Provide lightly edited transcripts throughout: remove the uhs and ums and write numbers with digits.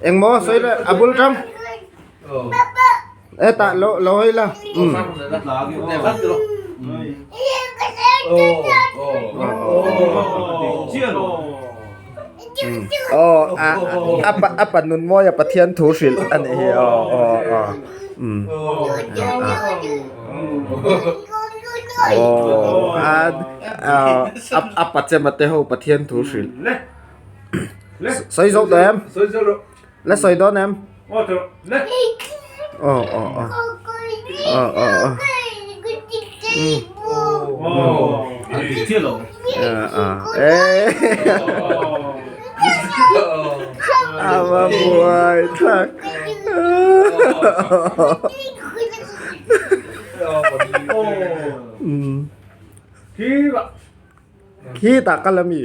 Engmaw sawi le a bul tang. Hetah lo lo hawi la. Umm. Aw a a a pa nun mawi a Pathian thu hrilh a nih hi aw aw aw umm aw a a pa chema te ho Pathian thu hrilh sawi zo tawh em la sawi dawn em aw aw aw aw aw aw a va buai thlak khi tah kal ami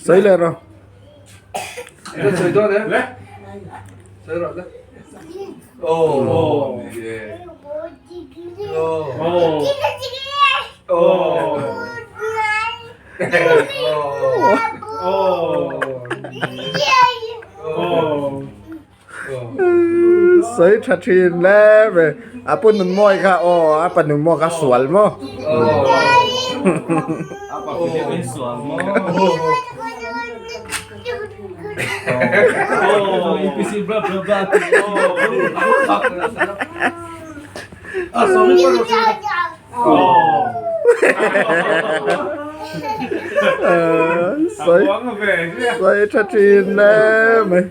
sawi leh rawh Sawi tha thin hle mai a pu nun mawi kha aw a pa nun mawi kha sual maw. Sawi sawi tha thin hle mai.